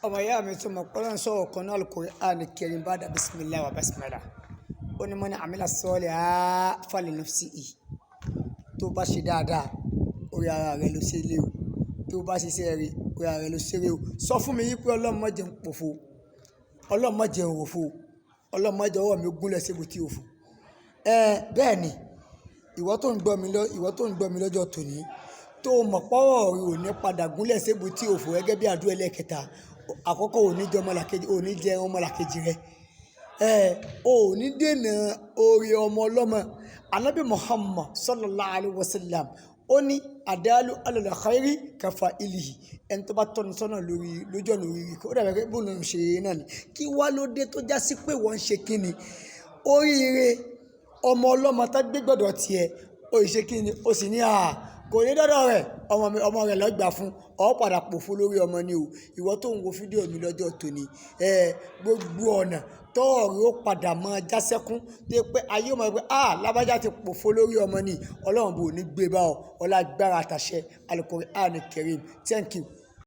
Ọmọ ìyá mi tó mọ̀ pọ́lọ́n sọ̀rọ̀ kan náà, Al-Qur'an Karim, ba'da bismillah wa basmala, ó ní man amila salihan fali nafsihi. Tó bá ṣe dáadáa, orí ara rẹ ló ṣe lé o. Tó bá ṣiṣẹ́ rẹ, orí ara rẹ ló ṣeré o. Sọ fún mi yí pé Ọlọ́run má jẹ́ n pòfo, Ọlọ́run má jẹ́ n ròfo, Ọlọ́run má jẹ́ ọwọ́ mi gúnlẹ̀ síbi tí òfo. Ẹ bẹ́ẹ̀ ni, ìwọ tó ń gbọ́ mi lọ, ìwọ tó ń gbọ́ mi lọ́jọ́ tòní, tó mọ̀ pọ́wọ́ rẹ ò ní padà gúnlẹ̀ síbi tí òfo gẹ́gẹ́ bí àdúrà ẹlẹ́kẹta. Àkọ́kọ́, ò ní jẹ ọmọlàkejì, ò ní jẹ ọmọlàkejì rẹ. Ẹ ò ní dènà oore ọmọ ọlọ́mọ. Anabi Muhammad sallallahu alaihi wasallam ó ní adalu alal khairi kafa ilihi. Ẹni tó bá tọ́ni sọ́nà lórí lójú ọ̀nà oríire, ó dàbí pé bóun ń ṣe náà ni. Kí wá ló dé tó já sí pé wọ́n ń ṣe kíni oríire ọmọ ọlọ́mọ tá gbé gbọ́dọ̀ tiẹ̀, ó ṣe kíni, ó sì ní à kò ní dọ́dọ̀ rẹ̀, ọmọ mi, ọmọ rẹ̀ lọ́gbà fún ọ, padà pòfo lórí ọmọ ni o. Ìwọ tó ń wo fídíò mi lọ́jọ́ tòní, ẹ gbogbo ọ̀nà tọ́ọ̀rì ó padà máa já sẹ́kún tó yẹ pé ayé ó mọ̀ pé ah, lábájá ti pòfo lórí ọmọ ni, Ọlọ́run bò ní gbé bá ọ. Ọlá agbára àtàṣẹ Al-Qur'an Karim. Thank you.